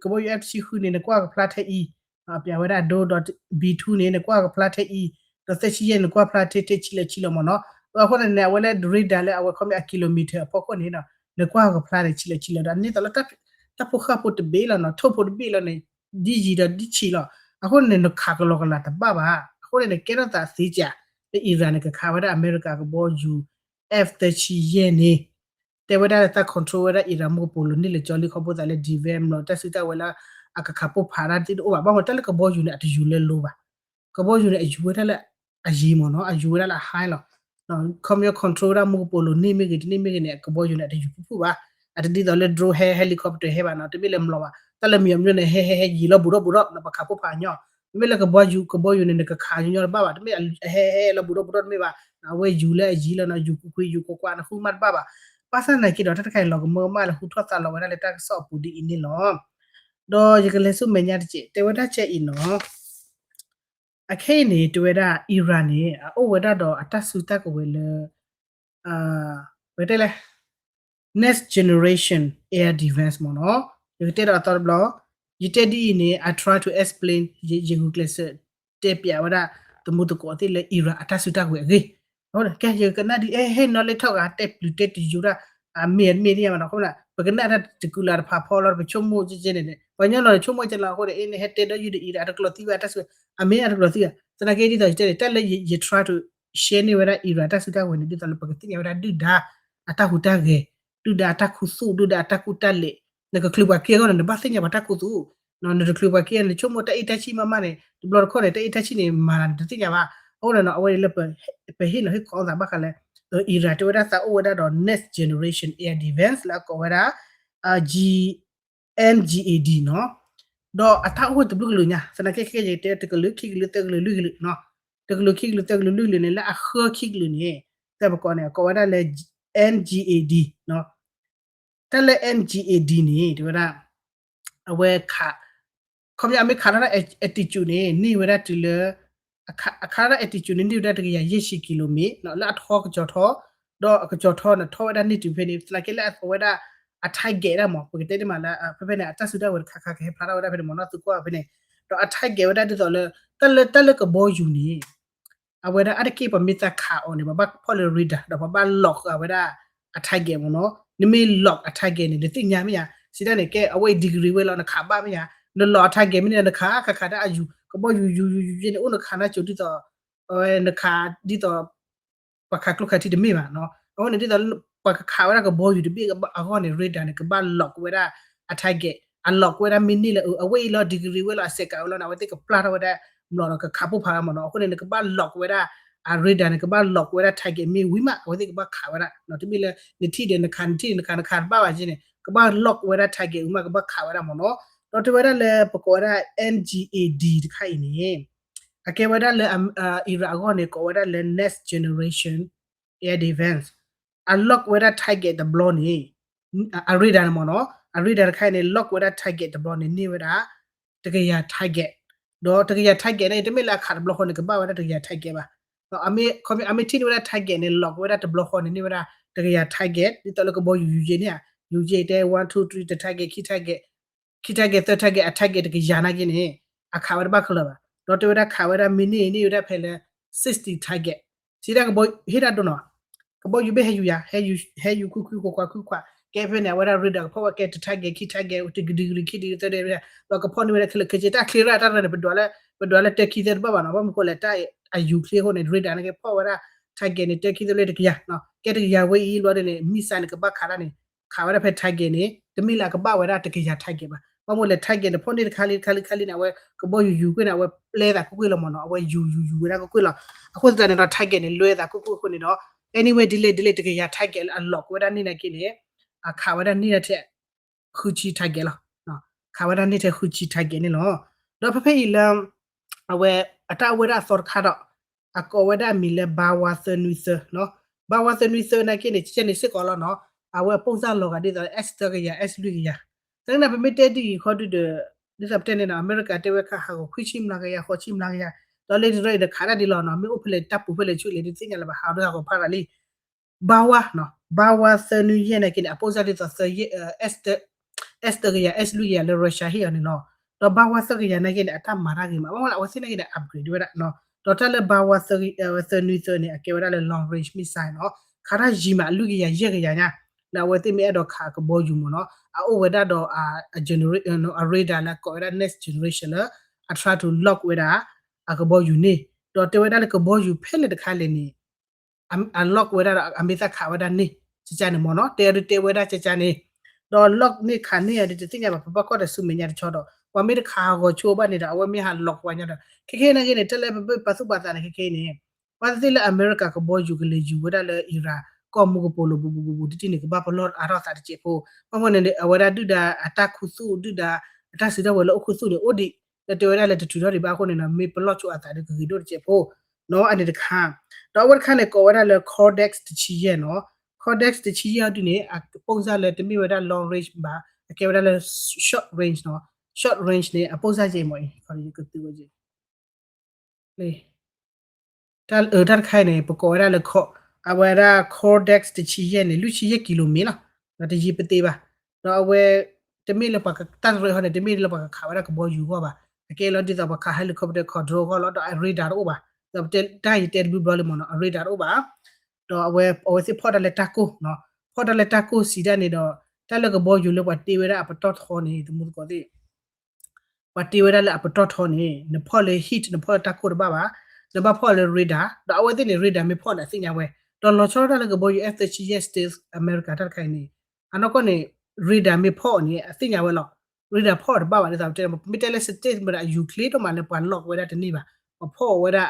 ကဘီယူၤ F တဆံဃုန့ၣ် နကွၢ်ကဖျါထဲအံၤ, ပျးဝဲဒၣ်ဒိ ဒီး B two န့ၣ် နကွၢ်ကဖျါထဲအံၤ, ဒီးသၢဆံယဲၢ်န့ၣ် နကွၢ်ကဖျါထဲထဲဆံလၢဆံလီၤမ့ၢ်နီၤ. အဃိန့ၣ်န့ၣ် အဝဲလၢ radar လၢအဝဲခီမ့ၢ်အ kilometer အဖီခိၣ်န့ၣ်ဒီး နကွၢ်ကဖျါန့ၣ် ဆံလၢဆံလီၤဒီး န့ၢ်သိးလၢ တၢ်ဖိဃၢ်ဖိတဘ့ၣ်လီၤနီၤ, ထိၣ်ဖိတဘ့ၣ်လီၤန့ၣ် ဒ်ယံၤဒီးဒ်ဆံးလီၤ. အဃိန့ၣ် နခးကလီကလးတဘၣ်ဘၣ်. အဃိန့ၣ်န့ၣ် ကဲထီၣ်သးသ့စး လၢ Iran န့ၣ် ကခးဝဲဒၣ်အမဲရကၤကဘီယူၤ F သၢဆံယဲၢ်န့ၣ် တဲဝဲဒၣ်လၢသး control ဝဲဒၣ် Iran မူကပိာ်လိၤန့ၢ်လၢကၠီလံ ခီဖျိသးလၢ defense မျိာ် တၢ်စုတၢ်ဝဲၤလၢ အကခးပိၢ်ဖးတၢ်သ့ၣ်တအိၣ်ဘၣ်. ဘၣ်မ့ၢ်တၢ်လၢကဘီယူၤန့ၣ် အတယူၤလၢ low ဘၣ်. ကဘီယူၤန့ၣ် အယူၤဝဲဒၣ်လၢအယံၤမ့ၢ်နီၤ, အယူၤဝဲဒၣ်လၢအ high လီၤ. ခီဖျိ control ဝဲဒၣ်မူကပိာ်လိၤန့ၢ်မ့ၢ်ဂ့ၤ တန့ၢ်မ့ၢ်ဂ့ၤန့ၣ် အကဘီယူၤန့ၣ် အတယူၤဖုၣ်ဖုၣ်ဘၣ်. အတဒ်သိးလၢ drone ဟဲ helicopter ဟဲဘၣ်နီၤ, တမ့ၢ်လၢမျိာ်ဘၣ်. တၢ်လၢမျိာ်မျိာ်န့ၣ် ဟဲဟဲဟဲယံၤလီၤဘူးဒီးဘူးဒီး ပခးပိၢ်ဖးညီ, တမ့ၢ်လၢကဘီယူၤ ကဘီယူၤန့ၣ် နကခးညီညီတဘၣ်ဘၣ်, တမ့ၢ်ဟဲဟဲလီၤဘူးဒီးဘူးဒီးတမ့ၢ်ဘၣ်. အဝဲယူၤလၢအယံၤလီၤနီၤ, ယူၤကွံာ်ကွံာ် ယူၤကွၢ်ကွၢ် နဃုမးတဘၣ်ဘၣ်. ဘၣ်ဆၣ်သနာ်က့ဒီး တၢ်တခါအံၤ လီၤကမၢကမၣ်လၢဟူထီၣ်သါလီၤဝဲဒၣ်လၢတၢ်ကစီၣ်အပူၤဒ်အံၤန့ၣ်လီၤ. ဒီးယကလဲၤဆူမဲာ်ညါတစဲး တဲဝဲဒၣ်ကဲအံၤနီၤ. အခဲအံၤန့ၣ် တဲဝဲဒၣ် Iran န့ၣ် အအိၣ်ဝဲဒၣ်ဒီးအတၢ်စုတၢ်ကဝဲၤလၢ ပကတဲလဲၣ် next generation air defense မ့ၢ်နီၤ. ယကတဲဒီးအသီတဘျီ, ယတဲဒ်အံၤန့ၣ် I try to explain ယဂုာ်ကျဲးစၢးတဲပျးဝဲဒၣ် သမူသကိးသ့ၣ်လၢ Iran အတၢ်စုတၢ်ကဝဲၤအဂ့ၢ်. အဃိန့ၣ် ကဲ ယကနၣ်ဒ်အဟဲနီၤလၢထီၣ်ဂၤ တဲပျုၤတဲတယူၤဒၣ် အမ့ၢ်အမ့ၢ်ဒ်ယါမ့ၢ်နီၤ. အဃိန့ၣ် ပကနၣ်တၢ်တကုလးတဖးဖီလီၤ ပဆိကမိၣ်ကဲကဲန့ၣ် ပှၤကညီလီၤဆိကမိၣ်ကဲလီၤ. အဃိန့ၣ် အ့န့ၣ် ဟဲတဲဒီးယုၢ်ဒ်အံၤဒီး အတကျိးသံဘၣ်တၢ်စု အမ့ၢ်အတကျိးသံဘၣ်. သနာ်က့ဒ်သိးယတဲန့ၣ် တၢ်လၢယ try to share န့ၢ်ဝဲဒၣ် Iran တၢ်စုတၢ်ကဝဲၤန့ၣ် ဒ်သိးလၢပကသ့ၣ်ညါဝဲဒၣ်ဒုၣ်ဒါ အတၢ်ဟူးတၢ်ဂဲၤ, ဒုၣ်ဒါအတၢ်ခူသူၣ်, ဒုၣ်ဒါအတၢ်ကူၣ်တၢ်လဲၤ. နကချုးပှၤက့အဂီၢ်န့ၣ် နဘၣ်သ့ၣ်ညါပှၤတၢ်ခူသူၣ်, နတချုးပှၤက့ နဆိကမိၣ်တၢ်အ့ၣ်တၢ်ဆံၣ်မးမးန့ၣ် တဘျီတခီၣ်န့ၣ် တၢ်အ့ၣ်တၢ်ဆံၣ်န့ၣ် မၤနၤနတသ့ၣ်ညါဘၣ်. အဃိန့ၣ်နီၤ အဝဲလၢ ပဟ့ၣ်နီၤဟ့ၣ်ခီသးဘၣ်ဃးလၢ Iran တဲဝဲဒၣ်သးအိၣ်ဝဲဒၣ်ဒီး next generation air defense လၢအကိးဝဲဒၣ် G NGAD နီၤ. ဒီးအတၢ်အိၣ်ဝဲတဘျုးကလုာ်ညါ သနာ်က့ခဲကဲယတဲတကလုာ် ခံကလုာ် သၢကလုာ် လွံၢ်ကလုာ်နီၤ. တကလုာ် ခံကလုာ် သၢကလုာ် လွံၢ်ကလုာ်န့ၣ် လၢအဃၢခံကလုာ်န့ၣ် တၢ်ပကိးန့ၣ် အကိးဝဲဒၣ်လၢ NGAD နီၤ. တၢ်လၢ NGAD န့ၣ် တဲဝဲဒၣ် အဝဲခး ခီပညီအမ့ၢ်ခးထီၣ်ဒၣ် altitude န့ၣ် န့ၢ်ဝဲဒၣ်တုၤလၢ အခးထီၣ်ဒၣ် altitude န့ၣ် န့ၢ်ဝဲဒၣ်တကယၤယဲၢ်ဆံ kilometer နီၤ လၢအထီကစီၤထီ, ဒီးအကစီၤထီန့ၣ် ထီၣ်ဝဲဒၣ်န့ၢ်တုၤဖဲန့ၣ် သနာ်က့လၢအဝဲဒၣ် အ target ဒၣ်မး ပကတဲန့ၣ်မးလၢ ဖဲဖဲန့ၣ် အတၢ်စုတၢ်ဝဲၤတခါခါကဟဲဖျါထီၣ်ဝဲဒၣ်ဖဲန့ၣ်မးနီၤ သုကွၢ်ဖဲန့ၣ်, ဒီးအ target ဝဲဒၣ်ဒ်သိးလၢ တၢ်လၢ တၢ်လၢကဘီယူၤန့ၣ် အဝဲဒၣ်အါတက့ၢ်ပှၤမ့ၢ်သးခးအီၤန့ၣ် ပဘၣ်ဖီၣ်လၢ radar ဒီးပဘၣ် lock အဝဲဒၣ်အ target မ့ၢ်နီၤ. နမ့ၢ် lock အ target န့ၣ် နသ့ၣ်ညါမ့ၢ်ဧါ, စံးတၢ်န့ၣ် ကဲအဝဲအံၤ degree ဝဲလီၤ နခးဘၣ်မ့ၢ်ဧါ, န lock အ target မ့ၢ်န့ၣ် နခးခးခးတၢ်အယူၤ ကဘီယူၤယူၤယူၤယူၤယဲန့ၣ် အိၣ်နခးနၢ်စိၤဒ်သိး အဝဲနခးဒ်သိး ပှၤခးကျိခးထံတမ့ၢ်ဘၣ်နီၤ. အဃိန့ၣ် ဒ်သိး ပှၤကခးဝဲဒၣ်ကဘီယူၤတဘ့ၣ်အဂီၢ်န့ၣ် radar န့ၣ် ကဘၣ် lock ဝဲဒၣ်အ target, အ lock ဝဲဒၣ်မ့ၢ်န့ၢ်လၢ အဝဲအံၤလီၤ degree ဝဲလီၤ အစဲးကးဝဲလီၤန့ၣ် အဝဲသ့ၣ်ကပျၢ်ထီၣ်ဝဲဒၣ်မျိာ်ဒီးကခးပိၢ်ဖးဝဲမ့ၢ်နီၤ. အဃိန့ၣ် နကဘၣ် lock ဝဲဒၣ် အ radar န့ၣ် ကဘၣ် lock ဝဲဒၣ် target မ့ၢ်ဝံၤမး အဝဲသ့ၣ်ကဘၣ်ခးဝဲဒၣ်နီၤ. တမ့ၢ်လၢ နထံၣ်ဒီးနခး နထံၣ်ဒီးနခး နခးတဘၣ်ဘၣ်က့န့ၣ် ကဘၣ် lock ဝဲဒၣ် target ဝံၤမး ကဘၣ်ခးဝဲဒၣ်မ့ၢ်နီၤ. ဒီးတဲဝဲဒၣ်လၢပကိးဝဲဒၣ် NGAD တခါအံၤန့ၣ် အကဲဝဲဒၣ်လၢ Iran အဂီၢ်န့ၣ် ကိးဝဲဒၣ်လၢ next generation air defense, အ lock ဝဲဒၣ် target တဘျီန့ၣ် အ radar န့ၣ်မ့ၢ်နီၤ အ radar တခါအံၤန့ၣ် lock ဝဲဒၣ် target တဘျီန့ၣ် န့ၢ်ဝဲဒၣ် တကယၤ target, ဒီးတကယၤ target န့ၣ် တမ့ၢ်လၢအခးတဘျီဃီန့ၣ် ကဘၣ်ဝဲဒၣ်တကယၤ target ဘၣ်. အမ့ၢ်ထံၣ်န့ၢ်ဝဲဒၣ် target န့ၣ် lock ဝဲဒၣ်တဘျီဃီန့ၣ် န့ၢ်ဝဲဒၣ်တကယၤ target, ဒ်သိးလၢကဘီယူၤယူၤယဲန့ၣ်ဧါ, ယူၤယဲတဲ one two three တ target ခံ target ခံ target သၢ target အ target တကယၤနာ်က့န့ၣ် အခးဝဲတဘၣ်ခဲလၢာ်ဘၣ်. ဒီးတဲဝဲဒၣ်ခးဝဲဒၣ်မ့ၢ်န့ၢ်န့ၢ်ဝဲဒၣ်ဖဲလၢ sixty target, စံးဒၣ်ကဘီဟ့ၣ်တၢ်ဒိနီၤ, ကဘီယူၤဘ့ၣ်ဟဲယူၤယၤ, ဟဲယူၤကွံာ်ကွံာ်ကွၢ်ကွၢ်ကွၢ်ကွၢ်, ကဲဖဲန့ၣ် အဝဲဒၣ် radar ကဖီၣ်ဝဲကဲတ target ခံ target တ degree ခံ degree သၢ degree ဒီးကဖီၣ်န့ၢ်ဝဲဒၣ်ခဲလၢာ်ခဲဆ့ တၢ်ချ့ရၣ်တၢ်ရၢန့ၣ် ပဒွးလၢ ပဒွးလၢတၢ်ခံသၢတဘၣ်ဘၣ်နီၤ, ဘၣ်မနုၤဃိလဲၣ် တၢ်အယူၤချ့အဃိန့ၣ် radar န့ၣ်ကဖီၣ်ဝဲဒၣ် target န့ၣ် တၢ်ခံသၢလၢတကယၤ, ကဲတကယၤဝဲအံၤလီၤဒီးန့ၣ် missile န့ၣ် ကဘၣ်ခးဒၣ်န့ၣ် ခးဝဲဒၣ်ဖဲ target န့ၣ် တမ့ၢ်လၢအကဘၣ်ဝဲဒၣ်တကယၤ target ဘၣ်. ဘၣ်မနုၤလဲၣ် target န့ၣ် ဖီၣ်န့ၢ်တခါလံတခါလံတခါလံန့ၣ် အဝဲကဘီယူၤယူၤကွံာ်န့ၣ် အဝဲပျဲသးကွ့ၢ်ကွ့ၢ်လီၤမ့ၢ်နီၤ, အဝဲယူၤယူၤယူၤဝဲဒၣ်ကွ့ၢ်ကွ့ၢ်လီၤ. အဃိသတးန့ၣ်ဒီး target န့ၣ် လွဲသးကွ့ၢ်ကွ့ၢ်အဃိန့ၣ်ဒီး anyway ဒ်လဲၣ်ဒ်လဲၣ် တကယၤ target အ lock ဝဲဒၣ်န့ၢ်နာ်က့န့ၣ် အခးဝဲဒၣ်န့ၢ်ထဲ ဃုဆံ target လီၤ. ခးဝဲဒၣ်န့ၢ်ထဲဃုဆံ target န့ၣ်လီၤ. ဒီးဖဲဖဲအံၤလၢ အဝဲအတၢ်အိၣ်ဝဲဒၣ်အသီတခါဒီး အကိးဝဲဒၣ်အမံၤလၢ ဘါဝါသၢနွံသၢ ဘါဝါသၢနွံသၢနာ်က့န့ၣ် ကဲန့ၣ်စ့ၢ်ကီးလီၤနီၤ, အဝဲအပိၢ်စၢ်လီၤဂာ်ဒ်သိး S သၢကယၤ S လွံၢ်ကယၤ, သနာ်က့ပမ့ၢ်တဲဒ်အံၤခီဒုဒီး ဒ်သိးပတဲန့ၣ်နီၤ အမဲရကၤတဲဝဲခးဟးဂီၤခွံဆံမျးကယၤ ဃိးဆံမျးကယၤ, ဒီးလၢတရၢအံၤဒီးခးဒၣ်ဒ်လီၤနီၤ, မ့ၢ်အိၣ်ဖဲလဲၣ်တၢ်ပူၤဖဲလဲၣ်ဆူလဲၣ် ဒ်သ့ၣ်ညါလၢၤဘၣ် ဟးဒိဟးဂီၤဖးရၤလံ ဘါဝါနီၤ, ဘါဝါသၢနွံယဲၢ်နာ်က့န့ၣ် အပိၢ်စၢ်ဒ်သိး သၢယဲၢ် S သၢကယၤ S လွံၢ်ကယၤလၢ Russia ဟ့ၣ်အီၤန့ၣ်လီၤ. ဒီးဘါဝါသၢကယၤနာ်က့န့ၣ် အတၢ်မၤတၢ်ဂ့ၤမး ဘၣ်မနုၤလဲၣ် အဝဲသ့ၣ်နာ်က့န့ၣ် upgrade ဝဲဒၣ်နီၤ, ဒီးတၢ်လၢဘါဝါသၢနွံသၢန့ၣ် အကဲဝဲဒၣ်လၢ long range missile နီၤ, ခးတၢ်ယံၤမး အလွံၢ်ကယၤယဲၢ်ကယၤညါ, လၢအဝဲသ့ၣ်မ့ၢ်အဲၣ်ဒိးခးအကဘီယူၤမ့ၢ်နီၤ, အအိၣ်ဝဲဒၣ်ဒီး အ generate အ radar လၢအကိးဝဲဒၣ် next generation လၢ အ try to lock ဝဲဒၣ် အကဘီယူၤန့ၣ်, ဒီးတဲဝဲဒၣ်လၢကဘီယူၤဖဲလဲၣ်တခါလဲၣ်န့ၣ် အ lock ဝဲဒၣ်ဒီး အမ့ၢ်သ့ၣ်ခးဝဲဒၣ်န့ၣ် ကကန့ၣ်မ့ၢ်နီၤ, တဲအီၤဒုးတဲဝဲဒၣ်ကကန့ၣ်, ဒီး lock န့ၢ်ခးန့ၢ်အီၤဒုးတသ့ၣ်ညါဘၣ် ပဘၣ်ကွၢ်ဒီးဆူမဲာ်ညါတဆီဒီး ပှၤမ့ၢ်တခးဟးဂီၤဆိဘၣ်န့ၣ်ဒီး အဝဲမ့ၢ်ဟး lock ဝဲညါဒီး ခဲခဲနာ်က့န့ၣ် တၢ်လၢပဘၣ်ပာ်သူၣ်ပာ်သးန့ၣ် ခဲခဲအံၤန့ၣ် ဘၣ်သ့ၣ်သ့ၣ်လၢအမဲရကၤကဘီယူၤကလဲၤယူၤဝဲဒၣ်လၢ Iran ကီၢ်မူကပိာ်လိၤဘူးဘူးဘူးဘူးတထံၣ်န့ၣ် ကဘၣ်ပလီၢ်အါထီၣ်သးတစဲးဖိ, ဘၣ်မနုၤန့ၣ် အဝဲဒၣ်ဒုၣ်ဒါအတၢ်ခူသူၣ် ဒုၣ်ဒါအတၢ်စုတၢ်ဝဲၤလၢအိၣ်ခူသူၣ်န့ၣ် အိၣ်ဒံး လၢတဲဝဲဒၣ်လၢတထုးထီၣ်ဒံးဘၣ်အဃိန့ၣ်နီၤ မ့ၢ်ပလီၢ်ဆိအသးဒီးကဂ့ၤဒိၣ်တစဲးဖိ နီၤ အန့ၣ်တခါ, ဒီးအဝဲတခါန့ၣ် ကိးဝဲဒၣ်လၢ Cortex တဆံယဲၢ်နီၤ, Cortex တဆံယဲၢ်အီၤဒုန့ၣ် အပိၢ်စၢ်လၢတမ့ၢ်ဝဲဒၣ် long range ဘၣ်, အကဲဝဲဒၣ်လၢ short range နီၤ, short range န့ၣ် အပိၢ်စၢ်ယဲၢ်မ့ၢ်အံၤ ခီယကသုဝဲ တၢ်တခါအံၤန့ၣ် ပကိးဝဲဒၣ်လၢ အဝဲဒၣ် Cortex တဆံယဲၢ်န့ၣ် လွံၢ်ဆံယဲၢ်ကံလိမ့ၢ်လီၤ, ဒီးတယံာ်ပသ့ဘၣ်, ဒီးအဝဲ တမ့ၢ်လၢပှၤ တၢ်တရၢအံၤန့ၣ် တမ့ၢ်လၢပှၤကခးဝဲဒၣ်ကဘီယူၤအဂီၢ်ဘၣ်, အကဲလီၤဒ်သိးပှၤခး helicopter က drone အဂီၢ်လီၤ, ဒီးအ radar တအိၣ်ဘၣ်, ဒီးပတဲတၢ်ယတဲတဘျုးဘျီလံမ့ၢ်နီၤ အ radar တအိၣ်ဘၣ်, ဒီးအဝဲသ့ၣ်ဖီၣ်တၢ်လၢတၢ်ကိၢ်နီၤ, ဖီၣ်တၢ်လၢတၢ်ကိၢ်စံးဒၣ်န့ၣ်ဒီး တၢ်လၢကဘီယူၤလၢပှၤတ့ဝဲဒၣ်အပတီၢ်ထီန့ၣ် သမူသကိးသ့ၣ် ပှၤတ့ဝဲဒၣ်လၢအပတီၢ်ထီန့ၣ် နဖီၣ်လၢ heat နဖီၣ်လၢတၢ်ကိၢ်တဘၣ်ဘၣ်, နဘၣ်ဖီၣ်လၢ radar, ဒီးအဝဲသ့ၣ်န့ၣ် radar မ့ၢ်ဖီၣ်န့ၣ် အသ့ၣ်ညါဝဲ, ဒီးလီၤဆီဒၣ်တၢ်လၢကဘီယူၤ F သၢဆံယဲၢ် stealth အမဲရကၤတၢ်တခါအံၤန့ၣ် အနီၢ်ကီၢ်န့ၣ် radar မ့ၢ်ဖီၣ်န့ၣ် အသ့ၣ်ညါဝဲလီၤ, radar ဖီၣ်အီၤတဘၣ်ဘၣ် ဒ်သိးပတဲ မ့ၢ်တဲလၢ stealth မ့ၢ်ဒီးအ ယူၤချ့ ဒိၣ်မးလၢပှၤ lock ဝဲဒၣ်တန့ၢ်ဘၣ်, ပှၤဖီၣ်အီၤဝဲဒၣ်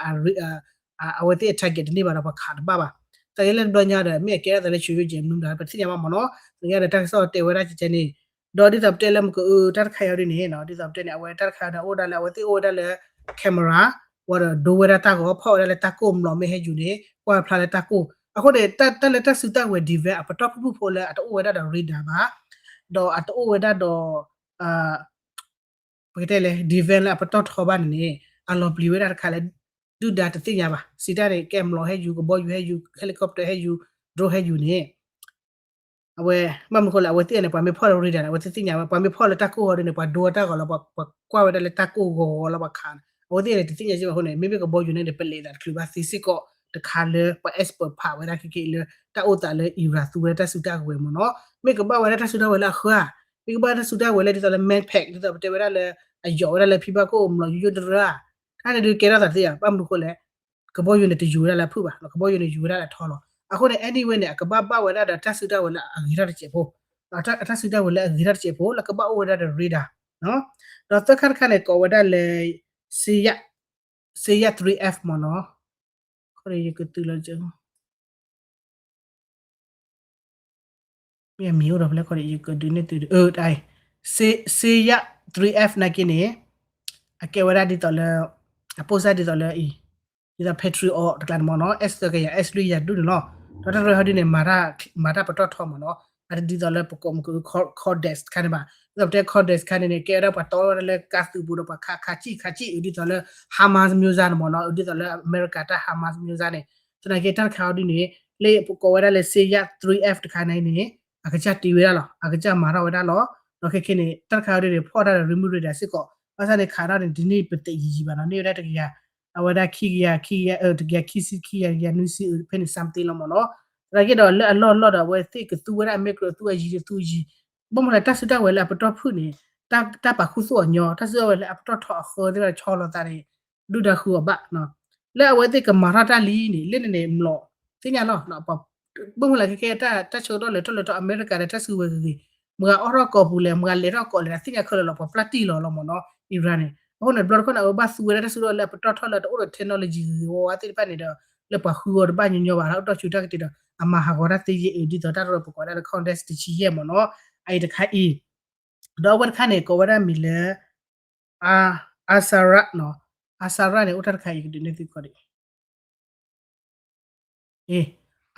အဝဲသ့ၣ်အ target တန့ၢ်ဘၣ်ဒီးပှၤခးတဘၣ်ဘၣ်, သနာ်က့လၢတဘျီညါဒီး မ့ၢ်အကဲဒၣ်သးလၢ ဆူယိၣ်ကဲမနုၤဒီး ပတသ့ၣ်ညါဘၣ်မ့ၢ်နီၤ, သနာ်က့ဒီးတၢ်ကစီၣ်တဲဝဲဒၣ်ကကဲန့ၣ်, ဒီးဒ်သိးပတဲလၢမကအၢ တၢ်တခါအံၤဒ်န့ၣ် ဒ်သိးပတဲန့ၣ် အဝဲတၢ်တခါအံၤန့ၣ် အိၣ်ဒၣ်လၢ အဝဲသ့ၣ်အိၣ်ဝဲဒၣ်လၢ camera ဝံၤဒီးဒိဝဲဒၣ်တၢ်ဂီၤ ဖီၣ်ဝဲဒၣ်လၢတၢ်ကိၢ် မျိာ်မ့ၢ်ဟဲယူၤန့ၣ် ကွၢ်ဖျါလၢတၢ်ကိၢ်, အဃိန့ၣ် တၢ်လၢတၢ်စုတၢ်ဝဲၤ defense အပတီၢ်ဖုၣ်ဖုၣ်ဖိလၢအတအိၣ်ဝဲဒၣ်ဒီး radar ဘၣ်, ဒီးအတအိၣ်ဝဲဒၣ်ဒီး ပကတဲလဲၣ် defense လၢအပတီၢ်ထီဘၣ်န့ၣ်န့ၣ် အလီၤပျံၤဝဲဒၣ်တခါလၢ ဒုၣ်ဒါတသ့ၣ်ညါဘၣ်, စံးတၢ်န့ၣ် ကဲမျိာ်ဟဲယူၤ ကဘီယူၤဟဲယူၤ helicopter ဟဲယူၤ drone ဟဲယူၤန့ၣ် အဝဲ ဘၣ်မနုၤဃိလဲၣ် အဝဲသ့ၣ်န့ၣ် ပှၤမ့ၢ်ဖီၣ်လၢ radar န့ၣ် အဝဲသ့ၣ်သ့ၣ်ညါဝဲ, ပှၤမ့ၢ်ဖီၣ်လၢတၢ်ကိၢ်ဂီၤဒ်န့ၣ် ပှၤဒိတၢ်ဂီၤလီၤ, ပှၤကွၢ်ဝဲဒၣ်လၢတၢ်ကိၢ်ဂီၤဂီၤလီၤ ပှၤခးန့ၣ် အဝဲသ့ၣ်န့ၣ် တသ့ၣ်ညါစ့ၢ်ဘၣ်အဃိန့ၣ် မ့မ့ၢ်ကဘီယူၤန့ၣ်ဒီး ပလဲၤသးတချုးဘၣ်သ့စ့ၢ်ကီးတခါလၢ ပှၤ expert ဖးဝဲဒၣ်ခဲကဲလၢ တၢ်အိၣ်သးလၢ Iran သူဝဲဒၣ်တၢ်စုတၢ်ဝဲၤမ့ၢ်နီၤ, မ့ၢ်ကဘၣ်ဝဲဒၣ်တၢ်စုတၢ်ဝဲၤလၢအဃၢၤ, မ့ၢ်ကဘၣ်တၢ်စုတၢ်ဝဲၤလၢဒ်သိးလၢ manpack ဒ်သိးပတဲဝဲဒၣ်လၢ အယိးဝဲဒၣ်လၢဖံဘၣ်ခိၣ် မျိာ်ယူၤယိၣ်တရၢ တၢ်န့ၣ်ဒုးကဲထီၣ်သးတသ့ဘၣ်, ဘၣ်မနုၤဃိလဲၣ် ကဘီယူၤန့ၣ် တယူၤဝဲဒၣ်လၢအဖုၣ်ဘၣ်, ကဘီယူၤန့ၣ် ယူၤဝဲဒၣ်လၢအထီလီၤ. အဃိန့ၣ် anyway န့ၣ် အကဘၣ်ဘၣ်ဝဲဒၣ်ဒီးတၢ်စုတၢ်ဝဲၤလၢအဂ့ၤထီၣ်တစဲးဖိ, တၢ်စုတၢ်ဝဲၤလၢအဂ့ၤထီၣ်တစဲးဖိ လၢကဘၣ်အိၣ်ဝဲဒၣ်ဒီး radar ဒီးသၢခါတခါန့ၣ် ကိးဝဲဒၣ်လၢ Seyar, Seyar three F မ့ၢ်နီၤ, ခီဒီးယကတုၤလီၤ မ့ၢ်အမံၤအိၣ်ဒီးဖဲလဲၣ်ခီဒီး ယကဒုးနဲၣ်သု, Seyar three F နာ်က့န့ၣ် အကဲဝဲဒၣ်ဒ်သိးလၢ အပိၢ်စၢ်ဒ်သိးလၢအံၤ ဒ်သိး Patriot တကျါန့ၣ်မ့ၢ်နီၤ, S သၢကယၤ S လွံၢ်ကယၤဒူၣ်န့ၣ်လီၤ. ဒီးတၢ်တရၢဟီဒ်န့ၣ် မၤတၢ်ပတီၢ်ထီမ့ၢ်နီၤ, အတဒ်သိးလၢပကိးမ့ၢ်က Cortex တခါန့ၣ်ဘၣ်. ဒ်သိးပတဲ Cortex တခါန့ၣ်န့ၣ် ကဲဝဲဒၣ်ပှၤတီဝဲဒၣ်လၢကါသုးပူၤဒီးပှၤခးခးကံၣ်ခးကံၣ် ဒ်သိးလၢ Hamas မျိုးစားန့ၣ်မ့ၢ်နီၤ, ဒ်သိးလၢအမဲရကၤတၢ် Hamas မျိုးစားန့ၣ်, သနာ်က့တၢ်တခါဟီဒ်န့ၣ် လၢပကိးဝဲဒၣ်လၢ Seyar three F တခါန့ၣ်န့ၣ် အကစၢ်တ့ဝဲဒၣ်လီၤ, အကစၢ်မၤထီၣ်ဝဲဒၣ်လီၤ. ဒီးခဲခဲန့ၣ် တၢ်တခါဟီဒ်န့ၣ် ဖီၣ်တၢ်ဒီး remote radar စ့ၢ်ကီး, ဘၣ်ဆၣ်န့ၣ် ခးထီၣ်န့ၣ် တန့ၢ်ပသဲးယံာ်ယံာ်ဘၣ်နီၤ, န့ၢ်ဝဲဒၣ်တကယၤ, အဝဲဒၣ်ခံကယၤ, ခံကယၤ, တကယၤခံဆံ, ခံကယၤ, တကယၤနွံဆံ, ဖဲန့ၣ် something လီၤမ့ၢ်နီၤ. သနာ်က့ဒီးလၢအလီၢ်လီၢ်ဒီး အဝဲသ့ၣ်ကသူဝဲဒၣ် အမဲာ်ကြိးသူအယံၤတသူယံၤ, ဘၣ်မနုၤလဲၣ် တၢ်စုတၢ်ဝဲၤလၢအပတီၢ်ဖုၣ်န့ၣ် တၢ်ပာ်ခူသူၣ်အီၤညီ, တၢ်စုတၢ်ဝဲၤလၢအပတီၢ်ထီအဃၢသ့ၣ်တဖၣ်ဆီလီၤသးန့ၣ် ဒုၣ်ဒါဃုအီၤဘၣ်. လၢအဝဲသ့ၣ်ကမၤထီၣ်တၢ်လံန့ၣ် လၢန့ၣ်န့ၣ် မျိာ်သ့ၣ်ညါလီၤ. ဘၣ်မနုၤလဲၣ် ခဲခဲ တၢ်ဆၢကတီၢ်လဲၤထီၣ်လဲၤထီၣ် အမဲရကၤဒီးတၢ်စုဝဲၤဂ့ၤဂ့ၤ, မတၤအိၣ်ထီၣ်ကီၢ်ပူၤလဲၣ်, မတၤလဲၤထီၣ်ကီၢ်လဲၣ် အသ့ၣ်ညါခဲလၢာ်လီၤ, ပှၤပျၢ်တံၢ်လီၤလီၤမ့ၢ်နီၤ Iran န့ၣ်. အဃိန့ၣ် တဘျီတခီၣ်န့ၣ် အဝဲဘၣ်သူဝဲဒၣ်တၢ်စုဒီးလၢအပတီၢ်ထီၣ်လၢတအိၣ်ဒီး technology ဂ့ၤဂ့ၤဝါဝါသ့ၣ်တဖၣ်န့ၣ်ဒီး လၢပှၤဃုအီၤတဘၣ်ညီညီဘၣ် လၢအအိၣ်တီၢ်ဆူၣ်တၢ်ကတ့ၢ်ဒီး အမၤဟးဂီၤတၢ်သ့ယဲၢ်အံၤ ဒ်သိးတၢ်ရၢပကိးဒၣ်လၢ Condé တဆံယဲၢ်မ့ၢ်နီၤ. အအံၤတခါအံၤ ဒီးအဝဲတခါန့ၣ် ကိးဝဲဒၣ်မံၤလၢ Asara နီၤ, Asara န့ၣ် အိၣ်တၢ်တခါအံၤကဒုးနဲၣ်သုခီဒံး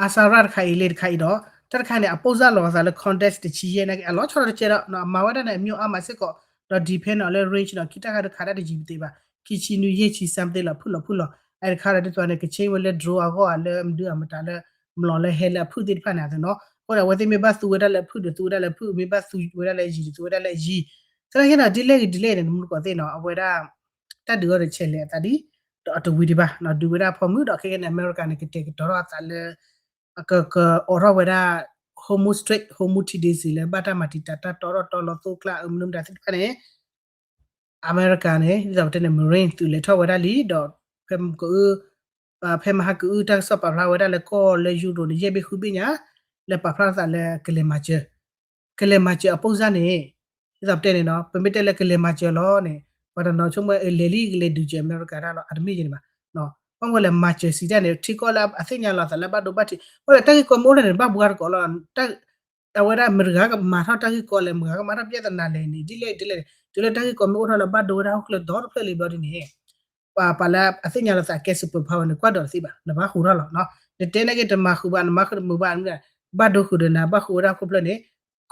Asara တခါအံၤလံတခါအံၤဒီး တၢ်တခါန့ၣ် အပိၢ်စၢ်လီၤအသးလၢ Condé တဆံယဲၢ်န့ၣ်က့ အလီၤဆီဒီးတကဲဒီး အမၤဝဲဒၣ်န့ၣ် အမျိုးအမးစ့ၢ်ကီး ဒီး depend on လၢ range နီၤ ခံတၢ်ဂၤတခးတၢ်တယံၤပသ့ဘၣ် ခံဆံနွံယဲၢ်ဆံ something လီၤ ဖုၣ်လီၤဖုၣ်လီၤ အတခါဒီးဒ်သိးန့ၣ် က change ဝဲလၢ drone အဂီၢ်ဧါ လၢမဒုအမတၤလၢ မျိာ်လၢဟဲလၢအဖုၣ်သ့ၣ်တဖၣ်န့ၣ်အသိးနီၤ. အဃိဒီးအဝဲသ့ၣ်မ့ၢ်ဘၣ်သူဝဲဒၣ်လၢအဖုၣ်ဒီးသူဝဲဒၣ်လၢအဖုၣ်, မ့ၢ်ဘၣ်သူဝဲဒၣ်လၢအယံၤဒီးသူဝဲဒၣ်လၢအယံၤ. သနာ်က့ဒီး ဒ်လဲၣ်ဂ့ၤဒ်လဲၣ်န့ၣ် နမူတကိးသ့ၣ်နီၤ အဝဲဒၣ် တၢ်ဒုးအီၤဒီးဆဲးလဲၤအသးဒ် ဒီးအတဝံၤဒံးဘၣ်နီၤ ဒုးဝဲဒၣ်အဖီမုၢ်ဒီးခဲကနံၣ်န့ၣ် အမဲရကၤန့ၣ် ကတဲာ်ကတီၤထီၣ်အသးလၢ က ကအိးထီၣ်ဝဲဒၣ် Hormuz Strait, Hormuz ထံဒ့စံး လၢဘၣ်တၢ်မၤတံာ်တာ်တၢ်တီထီၣ်တီလီၤသိကျါအမနုၤမတၤသ့ၣ်တဖၣ်န့ၣ် အမဲရကၤန့ၣ် ဒ်သိးပတဲန့ၣ် Marine သုးလဲၤထီၣ်ဝဲဒၣ်လံ ဒီး ဖဲ ကအူ ဖဲမဟါကအုတၢ်ကစီၣ်ပာ်ဖျါဝဲဒၣ်လၢကီၢ်လၢယူရိးန့ၣ် ယဲၢ်ဘ့ၣ်ဃုဘ့ၣ်ညါ လၢပာ်ဖျါထီၣ်သးလၢကလဲၤမၤစၢၤ ကလဲၤမၤစၢၤအပိၢ်စၢ်န့ၣ် ဒ်သိးပတဲန့ၣ်နီၤ ပမ့ၢ်တဲလၢကလဲၤမၤစၢၤလီၤန့ၣ် ပှၤတနီၤဆိကမိၣ်လဲၤလံကလဲၤဒုးစၢၤအမဲရကၤတၢ်လီၤ အတမ့ၢ်ယဲန့ၣ်ဘၣ်. ဘၣ်မနုၤလဲၣ်မၤစၢၤစံးတၢ်န့ၣ် ထံကီၢ်လၢအသ့ၣ်ညါလီၤသးလၢဘၣ်ဒိဘၣ်ထံး အဃိဒီးတၢ်ဂ့ၢ်ကီမ့ၢ်အိၣ်ထီၣ်န့ၣ် ဘၣ်ဘှါတကိးလီၤ အဝဲဒၣ်မတၤဂၤကမၤထီၣ်တၢ်ဂ့ၢ်ကီလဲၣ် မတၤဂၤကမၤထီၣ် ပြဿနာ လဲၣ်န့ၣ် ဒ်လဲၣ်ဒ်လဲၣ်န့ၣ် တုၤလၢတၢ်ဂ့ၢ်ကီမ့ၢ်အိၣ်ထီၣ်လၢဘၣ်ဒိဝဲဒၣ်ဟီၣ်ခိၣ်ချၢဒီတဖျၢၣ်လံဘျီဒ်န့ၣ် ပှၤ ပှၤလၢအသ့ၣ်ညါလီၤသးကဲ superpower န့ၣ် ကွၢ်ဒိးတသ့ဘၣ် နဘၣ်ဟူထီၣ်လီၤနီၤ နတဲန့ၣ်က့ၤတမၤဃုာ်ဘၣ် နမၤဃုာ်တမုာ်ဘၣ် ဘၣ်ဒိဃုာ်ဒီးနၤ ဘၣ်ဃုာ်ဝဲဒၣ်ဟီၣ်ခိၣ်ဖျၢၣ်န့ၣ်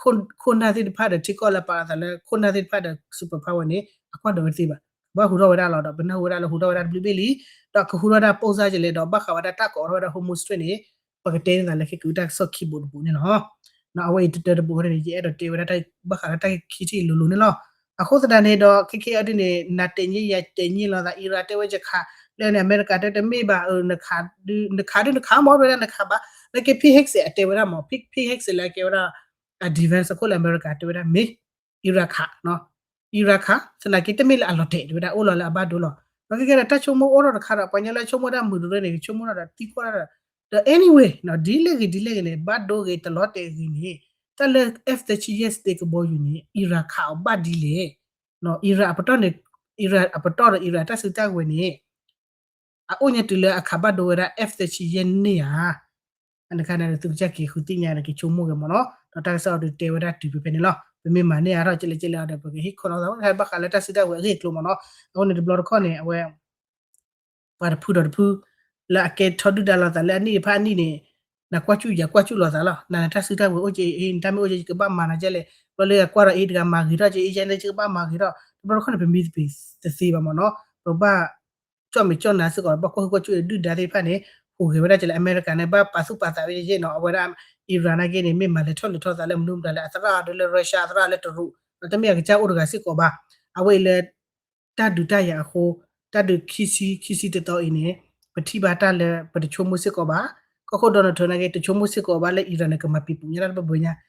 ခိၣ်နၢ်သ့ၣ်တဖၣ်ဒီးထံကီၢ်လၢပာ်အသးလၢခိၣ်နၢ်သ့ၣ်တဖၣ်ဒီး superpower န့ၣ် အကွၢ်ဒိးဝဲတသ့ဘၣ် ကဘၣ်ဟူထီၣ်ဝဲဒၣ်လီၤဒီး ပနၢ်ဟူဝဲဒၣ်လၢဟူထီၣ်ဝဲဒၣ်တဘျုးဘ့ၣ်လံ ဒီးကဟူထီၣ်ဝဲဒၣ်ပိၢ်စၢ်ကလဲၣ်ဒီး ဘၣ်ဃးဝဲဒၣ်တၢ်ကအိးထီၣ်ဝဲဒၣ် Hormuz Strait န့ၣ် ပကတဲန့ၢ်သးလၢခဲကအုတၢ်ကစီၣ်ခံဘိးတဘိးန့ၣ်လီၤ. အဝဲအံၤတတၢတဘိးန့ၣ် ယအဲၣ်ဒိးတဲဝဲဒၣ်တၢ်ဘၣ်ဃးလၢတၢ်ခံထံၣ်လိၤလိၤန့ၣ်လီၤ. အဃိသတးန့ၣ်ဒီး ခဲခဲအံၤဒ်န့ၣ် နၤတဲာ်ညါယၤတဲာ်ညါလိာ်သး Iran တဲဝဲယခး လၢန့ၣ် အမဲရကၤတဲတမ့ၢ်ဘၣ် နခးဒုးနခးမ့ၢ်ဝဲဒၣ်နခးဘၣ် လၢက့ Pete Hegseth အတဲဝဲဒၣ်မ့ၢ် Pete Hegseth လၢအကဲဝဲဒၣ် အ defense အခိၣ်လၢအမဲရကၤတဲဝဲဒၣ်မ့ၢ် Iran ခး Iran ခး သနာ်က့တမ့ၢ်လၢအလီၤတဲာ်တဲဝဲဒၣ် အိၣ်လီၤလၢအဘၣ်ဒိလီၤ. ဒီးခဲကဲဒီးတၢ်ဆိကမိၣ်အိၣ်ထီၣ်တခါဒီး ပှၤညီလၢဆိကမိၣ်တၢ်မုာ်တရၢန့ၣ် ဆိကမိၣ်ထီၣ်ဒီးသံကွၢ်ထီၣ်ဒီး ဒီး anyway ဒ်လဲၣ်ဂ့ၤဒ်လဲၣ်ဂ့ၤန့ၣ် ဘၣ်ဒိဂ့ၤတလီၤတဲာ်ဂ့ၤန့ၣ် တၢ်လၢ F thirty-five သ့ကဘီယူၤန့ၣ် Iran ခးအီၤဘၣ်ဒ်လဲၣ် Iran အပတီၢ်န့ၣ် Iran အပတီၢ်ဒီး Iran တၢ်စုတၢ်ဝဲၤန့ၣ် အအိၣ်ညါတုၤလၢအခးဘၣ်ဒိဝဲဒၣ် F thirty-five န့ၣ်ဧါ အန့ၣ်ခါန့ၣ် သုကစၢ်က့ၤဃုသ့ၣ်ညါဒီးက့ၤဆိကမိၣ်ဂ့ၤမ့ၢ်နီၤ ဒီးတၢ်ကစီၣ်အံၤဒုးတဲဝဲဒၣ်တုၤဖဲဖဲန့ၣ်လီၤ. ပမ့ၢ်မၤန့ၢ်အါထီၣ်ကလဲၣ်ကလဲၣ်အံၤဒီး ပကဟ့ၣ်ခီနီၤသး ဘၣ်ဃးလၢတၢ်စုတၢ်ဝဲၤအဂ့ၢ်အကျိၤမ့ၢ်နီၤ အဃိန့ၣ်တဘျီတခီၣ်န့ၣ် အဝဲ ပှၤတဖုဒီးတဖု လၢအကဲထီဒုၣ်ဒါလိာ်သးလၢအနံၣ်တဖၣ်အနံၣ်န့ၣ် နကွၢ်ကၠူၣ်ယကွၢ်ကၠူၣ်လိာ်သးလီၤ. နတၢ်စုတၢ်ဝဲၤအိၣ်က့ နတၢ်မ့ၢ်အိၣ်က့ ယကဘၣ်မၤနၤကလဲၣ် ဘျီလၢယကွၢ်ဒီးအ့ၣ်တဂၤမၤဂ့ၤထီၣ်က့ အ့ၣ်ယဲန့ၣ် ယကဘၣ်မၤဂ့ၤထီၣ် တဘျီတခီၣ်န့ၣ် ပမံတပ့ၤတသ့ဘၣ်မ့ၢ်နီၤ ပဘၣ် ကၠီၣ်မဲာ်ကၠီၣ်နါစ့ၢ်ကီး ဘၣ်ကွၢ်ဟုၣ်ကွၢ်ကၠူၣ်ဒုၣ်ဒါသ့ၣ်တဖၣ်န့ၣ် ဟူးဂဲၤဝဲဒၣ်ကလဲၣ် အမဲရကၤန့ၣ် ဘၣ်ပာ်သူၣ်ပာ်သးဝဲယဲၢ်နီၤ အဝဲဒၣ် Iran နာ်က့န့ၣ် မ့ၢ်မၤလဲၤထီၣ်လဲၤထီၣ်သးလၢမနုၤမတၤလၢအသရၣ်အီၤဒ်လၢ Russia အသရၣ်လၢတရူး ဒီးတမ့ၢ်အကစၢ်အိၣ်တဂၤစ့ၢ်ကီးဘၣ် အဝဲအံၤလၢ တၢ်ဒုးတၢ်ယၤအဃိ တၢ်ဒုးခံဆံ ခံဆံတသီအံၤန့ၣ် ပထံၣ်ဘၣ်တၢ်လၢပတဆိကမိၣ်စ့ၢ်ကီးဘါ ကီၢ်ခိၣ် Donald Trump နာ်က့ တဆိကမိၣ်စ့ၢ်ကီးဘၣ်လၢ Iran န့ၣ် ကမၤပံာ်ပူၤညါတၢ်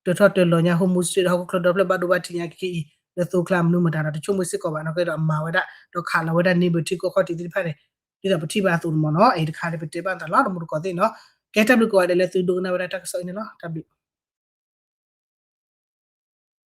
တဘျီညါ တထီၣ်တလီၤညါ Hormuz Strait ဟီၣ်ခိၣ်ချၢဒီဖျၢၣ်ဘၣ်ဒိဘၣ်ထံးညါခဲအံၤ လၢသိကျါမနုၤမတၤဒီး တဆိကမိၣ်စ့ၢ်ကီးဘၣ် နာ်က့ဒီးမၤဝဲဒၣ် ဒီးခးလီၤဝဲဒၣ် နံဘၢၣ်ထံကီၢ်ခီၣ်ထံးသ့ၣ်တဖၣ်န့ၣ် ဒ်သိးပထံၣ်ဘၣ်အသိးန့ၣ်မ့ၢ်နီၤ အံၤတခါန့ၣ် ပတဲဘၣ်သးလီၤ တမူတကိးသ့ၣ်နီၤ ကဲတၢ်ဘျုးကိးဂၤဒဲးလၢသုဒိကနၣ်ဝဲဒၣ်တၢ်ကစီၣ်အံၤန့ၣ်လီၤ တၢ်ဘျုး